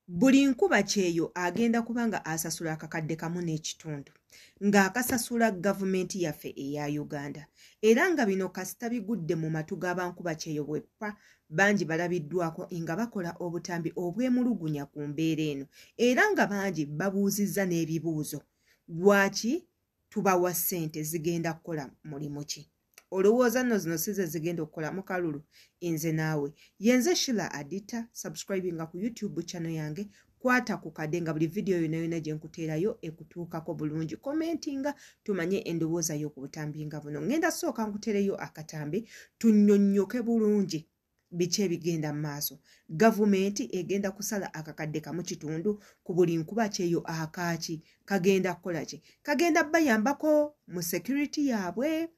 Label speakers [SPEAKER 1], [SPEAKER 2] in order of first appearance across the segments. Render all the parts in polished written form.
[SPEAKER 1] Buli nkuba kyeyo agenda kuba nga asasula akakadde kamu n'ekitundu ng'akasasula gavumenti yaffe eya Uganda. Era nga bino kasita bigudde mu matu g'abankuba kyeyo bwe ppa, bangi balabiddwako inga bakola obutambi obwemulugunya ku mbeera eno era nga bangi babuuzizza n'ebibuuzo lwaki tubawa ssente zigenda kukola mulimu ki? Olowooza nno zino si ze zigenda okukola mu kalulu? Nze naawe. Yenze Shila Adita, subscribinga ku YouTube channel yange, kwata ku kade nga buli vidiyo yonna yonna gye nkuteerayo ekutuukako bulungi. Commentinga tumanye endowooza yo ku butambi nga buno. Ngenda sooka nkuteereyo akatambi tunnyonnyoke bulungi biki ebigenda mu maaso. Gavumenti egenda kusala akakadde kamu kitundu ku buli nkuba kyeyo akaaki kagenda kukola ki? Kagenda bayambako mu security yaabwe,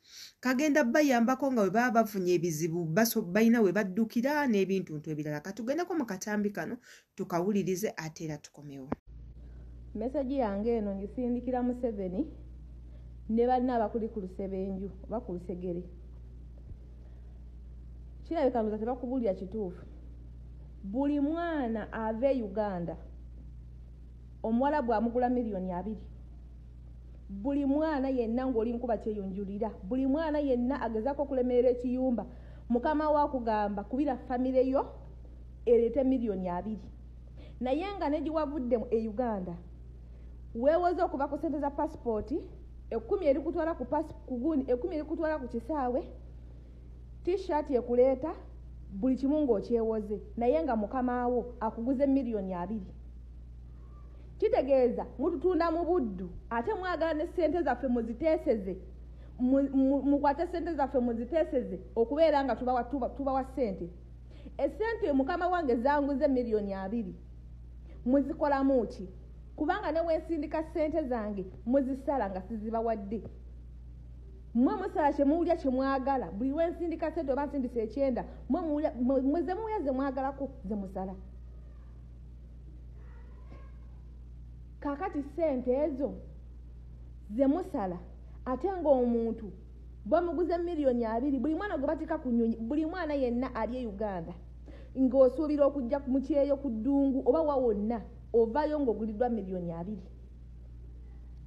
[SPEAKER 1] kagenda bayambako nga bwe baba bafunye ebizibu balina we baddukira n'ebintuntu ebirala. Katugendeko mu katambi kano tukawulirize ate era tukomewo.
[SPEAKER 2] Meseji yange eno ngisindikira Museveni ne banne abakuli ku lusebenju oba ku lusegere. Kirabika ndoza tebakubuulira kituufu. Buli mwana ava e Uganda omuwala bw'amugula 20 million. Buli mwana yenna ng'oli nkuba kyeyonjulira, buli mwana yenna agezaako okulemerera ekiyumba, mukama we akugamba kubira famire yo ereete 20 million. Naye nga ne gye wavudde e Uganda weewoze okuva ku ssente za pasipooti, 10 erikutwala ku gundi, 10 erikutwala ku kisaawe, t-shirt ekuleeta, buli kimu ng'okyewoze, naye nga mukamaawo akuguze 20 million. Kitegeeza mututunda mu buddu, ate mwagala ne ssente zaffe muziteeseze, mukwate ssente zaffe muziteeseze okubeera nga tubawa ssente. Essente mukama wange zanguze 20 million muzikolamu ki? Kubanga ne wensindika ssente zange muzisala nga sizibawadde. Mmwe musala kyemuwulya kyemwagala. Buli lwensindika ssente oba nsindisa ekyenda, mwe zemuwulya zemwagalako zemusala. Kaakati ssente ezo zemusala, ate ng'omuntu bamuguze 20 million. Buli mwana gwe bateeka ku nnyonyi, buli mwana yenna ali e Uganda ng'osuubira okujja mu kyeyo ku ddungu oba wa wonna, ovaayo ng'oguliddwa 20 million.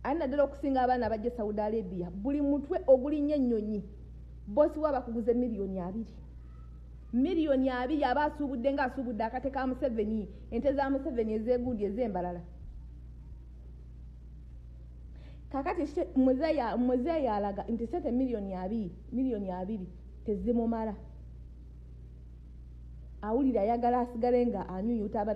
[SPEAKER 2] Ate naddala okusinga abaana abajja e Saudi Arabia, buli mutwe ogulinnya ennyonyi boosi we abakuguze 20 million. 20 million aba asuubudde ng'asuubudde akate ka Museveni, ente za Museveni ez'egundi ez'embalala. Kakati muzeeyi alaga nti sente 20 million, 20 million tezimumala. Awulira ayagala asigale nga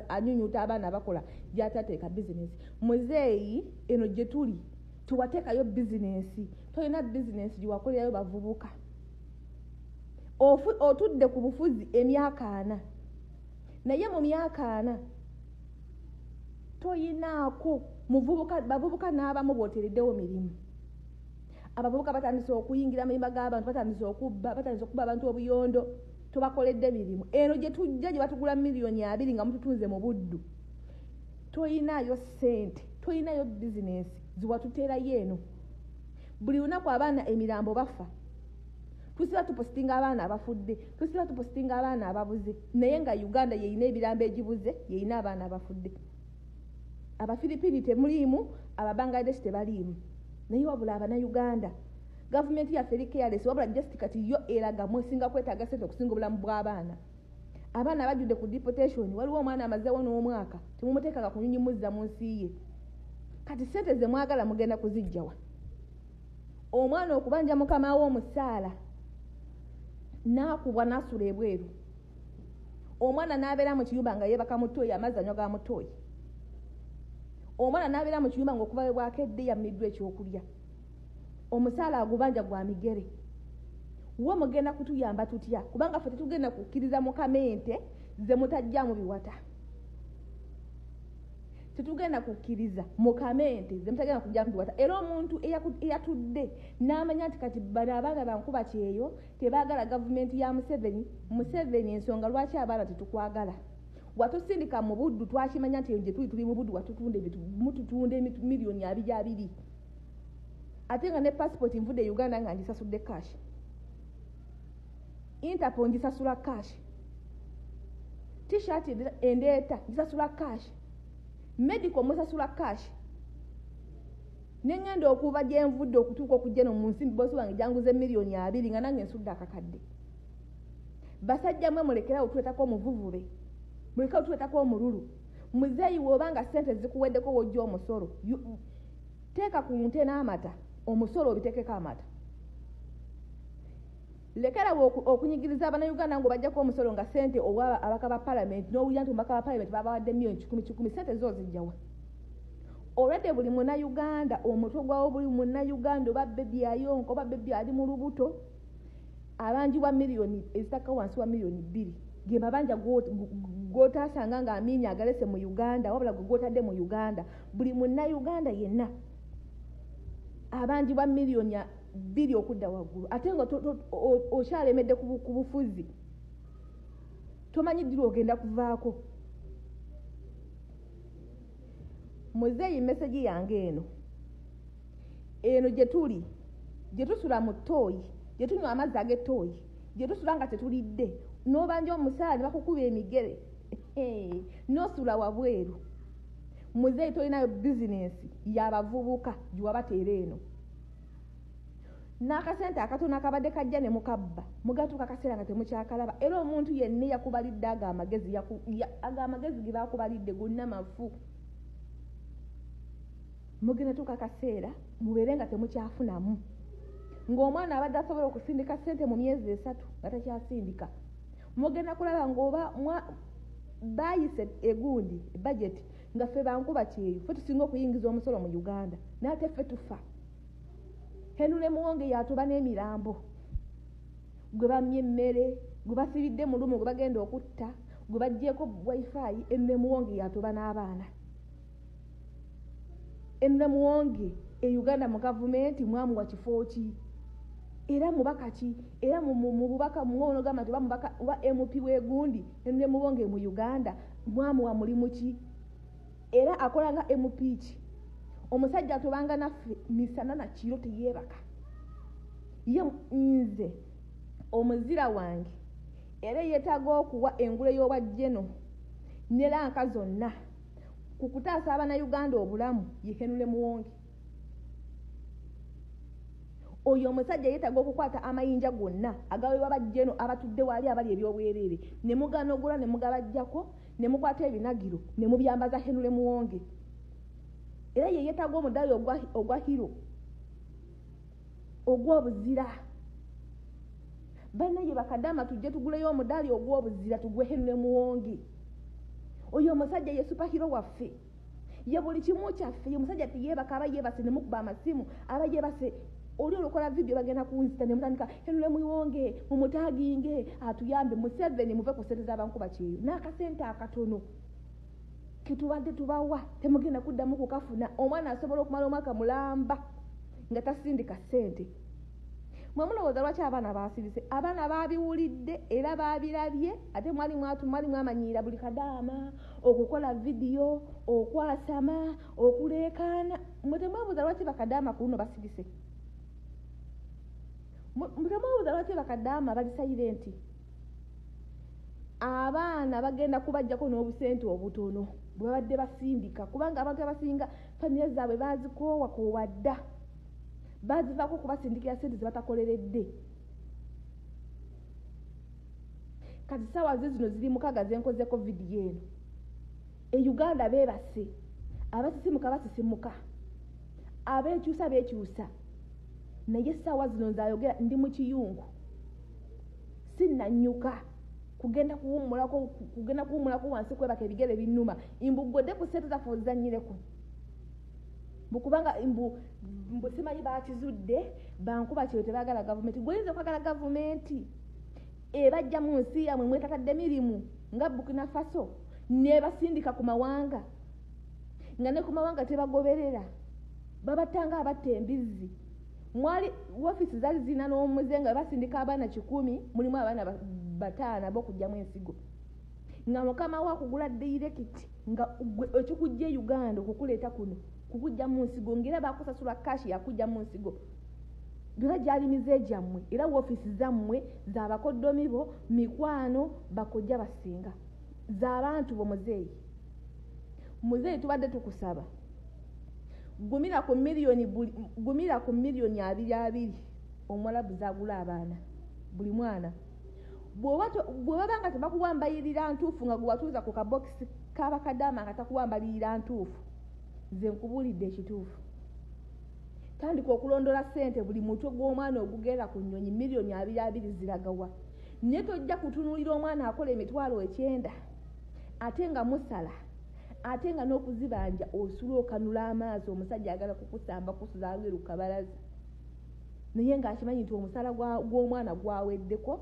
[SPEAKER 2] anyunyuta abaana abakola gyatateeka bizinesi. Muzeeyi, eno gye tuli tewateekayo bizinesi, tolina bizinesi gyewakolerayo bavubuka. Otudde ku bufuzi emyaka 40, naye mu myaka 40 toyinaako muvubuka, bavubuka n'abamu bw'otereddewo mirimu. Abavubuka batandise okuyingira amayumba g'abantu, batandise okubba, batandise okuba abantu obuyondo, tobakoledde mirimu. Eno gye tujja gye batugula 20 million nga mututunze mu buddu, toyinaayo ssente, toyinayo bizinesi ziwatuteerayo eno. Buli lunaku abaana emirambo bafa, tusiba tupositinga abaana abafudde, tusiba tupositinga abaana ababuze, naye nga Uganda yeyina ebirambo egibuze, yeyina abaana abafudde. Abafiripini temuliimu, Ababangladesh tebaliimu, naye wabula Abanauganda gavumenti yaffe eri careless. Wabula just kati yo eraga mwesinga kwetaaga sente okusinga obulamu bw'abaana. Abaana bajjudde ku deportation. Waliwo omwana amazeewo n'omwaka, temumuteekanga ku nyonyi muzza mu nsi ye. Kati sente ze mwagala mugenda kuzijjawa? Omwana okubanja mukama we omusaala n'akubwa n'asula ebweru, omwana n'abeera mu kiyumba nga yeebaka mu ttooyi, amazzi anywa ga mu ttooyi, omwana n'abeera mu kiyumba ng'okuva we bwakedde yammiddwa ekyokulya, omusaala agubanja gwa migere. Wo mugenda kutuyamba tutya? Kubanga ffe tetugenda kukkiriza mukamente ze mutajjamu biwata, tetugenda kukkiriza mukamente ze mutagenda kujjamu biwata. Era omuntu eyatudde n'amanya nti kati bano abaana bankuba kyeyo tebaagala gavumenti ya Museveni. Museveni, ensonga lwaki abaana tetukwagala, watusindika mu buddu, twakimanya nti eyo gye tuli tuli mu buddu, watutunda ebintu, mututunda 20 million, ate nga ne passport nvudde e Uganda nga ngisasudde cash, Interpol ngisasula cash, T-shirt endeeta ngisasula cash. Medical musasula cash. Nengenda okuva gye nvudde okutuuka okujja no mu nsi bosi wange janguze 2 million nga nange nsudde akakadde. Basajja mwe, mulekerawo tuleetako omuvuvule, mulekerawo tuleetako omululu. Muzeeyi, bw'obanga ssente zikuweddeko, wojja omusolo teeka ku nte n'amata, omusolo obiteekeko amata. Lekerawo okunyigiriza Abannayuganda ng'obajjako omusolo nga ssente owa ababaka ba palamenti, n'owulira nti omubaka ba palamenti babawadde miliyoni 100 100. Ssente zo zijjawa? Olwedde buli Munnayuganda omutwe gwawo, buli Munnayuganda, oba baby ayonka oba baby ali mu lubuto, abanjibwa miliyoni ezitakka wansi wa miliyoni 2, ge mabanja g'otaasanga nga Amiini agalese mu Uganda, wabula gwe gw'otadde mu Uganda. Buli Munnayuganda yenna abanjibwa miliyoni 2 okudda waggulu, ate nga okyalemedde ku bufuzi, tomanyi ddi lwogenda kuvaako. Muzeeyi, message yange eno, eno gye tuli, gye tusula mu ttooyi, gye tunywa amazzi ag'ettooyi, gye tusula nga tetulidde, n'obanja omusaala ne bakukuba emigere, n'osula wabweru. Muzeeyi, tolinayo bizinensi y'abavubuka gyewabateera eno, n'akasente akatono akabadde kajja ne mukabba, mugatuuka akaseera nga temukyakalaba. Era omuntu yenna yakubalidde ago amagezi, ago amagezi ge bakubalidde gonna mafu. Mugenda tuuka akaseera mubeere nga temukyafunamu, ng'omwana abadde asobola okusindika ssente mu myezi 3 nga takyasindika. Mugenda kulaba ng'oba baayise egundi budget, nga ffe bankuba kyeyo, ffe tusinga okuyingiza omusolo mu Uganda, naye ate ffe tufa. Henry Muwonge yatuba n'emirambo, gwe bamye emmere, gwe basibidde mu lumu, gwe bagenda okutta, gwe baggyeko WiFi. Henry Muwonge yatuba n'abaana. Henry Muwonge e Uganda mu gavumenti mwamuwa kifo ki? Era mubaka ki? Era mu bubaka muonogamba nti oba mubaka oba MP w'egundi, Henry Muwonge mu Uganda mwamuwa mulimu ki? Era akola nga MP ki? Omusajja atubanga naffe misana na kiro, teyeebaka. Ye nze omuzira wange era yeetaaga okuwa engule y'obwa general ne rank zonna ku kutaasa Abannayuganda obulamu ye Henry Muwonge. Oyo omusajja yeetaaga okukwata amayinja gonna agaweebwa ba general abatudde waali abali ebyobwereere, ne muganogola ne mugabajjako, ne mukwata ebinagiro ne mubyambaza Henry Muwonge. Era ye yeetaaga omudaali ogwa hero, ogw'obuzira. Bannaye bakadama, tujje tuguleyo omudaali ogw'obuzira, tugwe Henry Muwonge. Oyo omusajja ye superhero waffe, ye buli kimu kyaffe. Ye musajja teyeebaka, aba yeebase ne mukuba amasimu, aba yeebase oli olukola vidiyo, bagenda kunzita, ne mutandika Henry Muwonge, mumutaginge atuyambe. Museveni, muve ku ssente z'abankuba kyeyo n'akasente akatono ketubadde tubawa, temugenda kuddamu kukafuna. Omwana asobola okumala omwaka mulamba nga tasindika ssente. Mwe mulowooza lwaki abaana basirise? Abaana babiwulidde era babirabye. Ate mwali mwali mwamanyiira buli kadaama okukola vidiyo, okwasama, okuleekaana. Mwe temwebuuza lwaki bakadaama ku luno basirise? Mwe temwebuuza lwaki bakadaama bali silent? Abaana bagenda kubajjako n'obusente obutono bwe babadde basindika, kubanga abantu abasinga famire zaabwe bazikoowa koowa dda, bazivaako okubasindikira sente ze batakoleredde. Kati saawa ze zino ziri 6 zenkozeko vidiyo eno. E Uganda beebase, abasisimuka basisimuka, abeekyusa beekyusa, naye essaawa zino nze ayogera ndi mu kiyungu, sinnannyuka kugenda kuwummulako wansi kwebaka, ebigere binnuma. Mbugodde ku ssente zaffe ozannyireko, mbukubanga mbu simanyi bakizudde bankuba kyeyo tebaagala gavumenti. Gweoyinza okwagala gavumenti ebajja mu nsi yammwe mwetatadde mirimu nga Burkina Faso, nebasindika ku mawanga, nga ne ku mawanga tebagoberera, babattanga abatta embizzi. Mwali woofiisi zaali zirina n'omuze nga basindika abaana 100, mulimu abaana 5 b'okugyamu ensigo, nga mukama we akugula direct, nga ekikujja e Uganda okukuleeta kuno kukujja mu nsigo, ngaera bakusasula cash yakujja mu nsigo. Byonna gyali mize gyammwe, era woofiisi zammwe zabakoddomi bo, mikwano, bakojja, basinga z'abantu bo. Muzeeyi, Muzeeyi, tubadde tukusaba gumira ku miliyoni, gumira ku miliyoni 220 omuwalabu zaagula abaana buli mwana. Bwe baba nga tebakuwa mbalirira ntuufu, nga gwewatuuza ku kabokisi k'abakadaama nga takuwa mbalirira ntuufu, nze nkubuulidde ekituufu. Tandika okulondola ssente buli mutwe gw'omwana ogugenda ku nnyonyi, miliyoni 22 ziragawa? Naye tojja kutunuulira omwana akola 90,000, ate nga musala, ate nga n'okuzibanja osula okanula amaaso. Omusajja ayagala kukusamba, kusuza abweru kabalaza, naye ng'akimanyi nti omusala gw'omwana gwaweddeko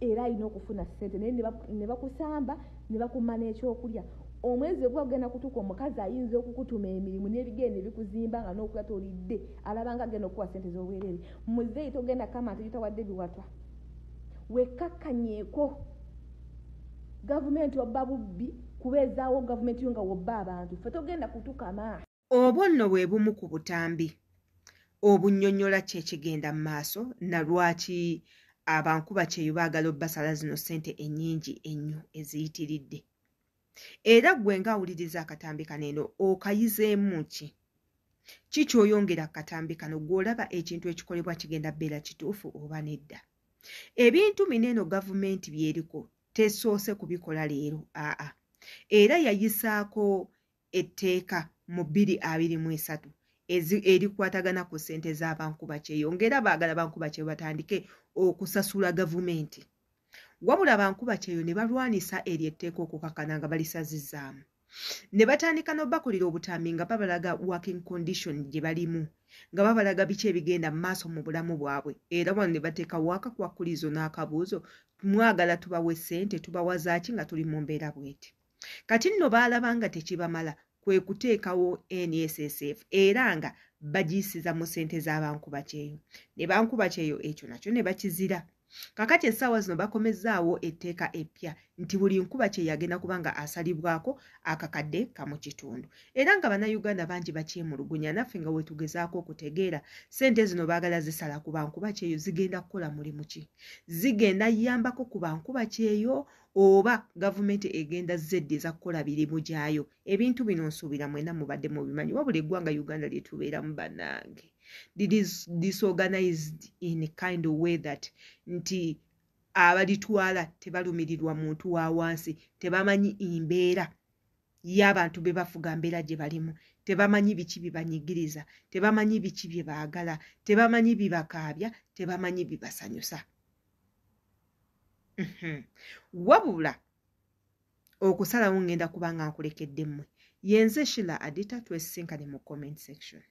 [SPEAKER 2] era alina okufuna ssente, naye ne bakusamba ne bakuma n'ekyokulya. Omwezi oguba gugenda kutuuka, omukazi ayinza okukutuma emirimu n'ebigenda ebikuzimba nga n'okulya tolidde, alabanga agenda okuwa ssente z'obwereere. Muzeeyi, togenda kama nti gitawadde biwatwa. Wekkakkanyeeko gavumenti. Obba bubbi kubeezaawo gavumenti yo nga wobba abantu. Ffe togenda kutukama.
[SPEAKER 1] Obwo nno bwe bumu ku butambi obunnyonnyola ki ekigenda mu maaso na lwaki abankuba kyeyo baagala obbasala zino ssente ennyingi ennyo eziyitiridde. Era ggwe ng'awuliriza akatambi kano eno, okayizeemu ki? Ki ky'oyongera ku katambi kano? Gw'olaba ekintu ekikolebwa kigenda bbeera kituufu oba nedda? Ebintu bino eno gavumenti byeriko tesoose kubikola leero, aa, era yayisaako etteeka mu 2023 erikwatagana ku ssente z'abankuba kyeyo, ng'era baagala bankuba kyeyo batandike okusasula gavumenti. Wabula bankuba kyeyo ne balwanisa eryo etteeka okukakana nga balisazizzaamu, ne batandika n'obakolera obutambi nga babalaga working condition gye balimu, nga babalaga biki ebigenda mu maaso mu bulamu bwabwe. Era wano ne bateekawo akakwakulizo n'akabuuzo: mwagala tubawe ssente, tubawa zaaki nga tuli mu mbeera bweti? Kati nno baalaba nga tekibamala, kwe kuteekawo NSSF, era nga bagiyisiza mu ssente z'abankuba kyeyo. Ne bankuba kyeyo ekyo nakyo ne bakizira. Kakati essaawa zino bakomezzaawo etteeka eppya nti buli nkuba kyeyo agenda kuba nga asalibwako 1.5 kamu. Era nga Bannayuganda bangi bakyemulugunya, naffe nga wetugezaako okutegeera ssente zino baagala zisala ku bankuba kyeyo zigenda kukola mulimu ki? Zigenda yambako ku bankuba kyeyo oba gavumenti egenda zeddiza kukola birimu gyayo? Ebintu bino nsuubira mwena mubadde mubimanyi. Wabula eggwanga Uganda lyetubeeramu, bannange, disorganized in kind of way that nti abalitwala tebalumirirwa muntu wa wansi, tebamanyi mbeera y'abantu be bafuga, mbeera gye balimu tebamanyi, biki bibanyigiriza tebamanyi, biki bye baagala tebamanyi, bibakaabya tebamanyi, bibasanyusa. Wabula okusalawo ngenda kuba nga nkulekedde mmwe. Yenze Shila Adita, twesisinkane mu comment section.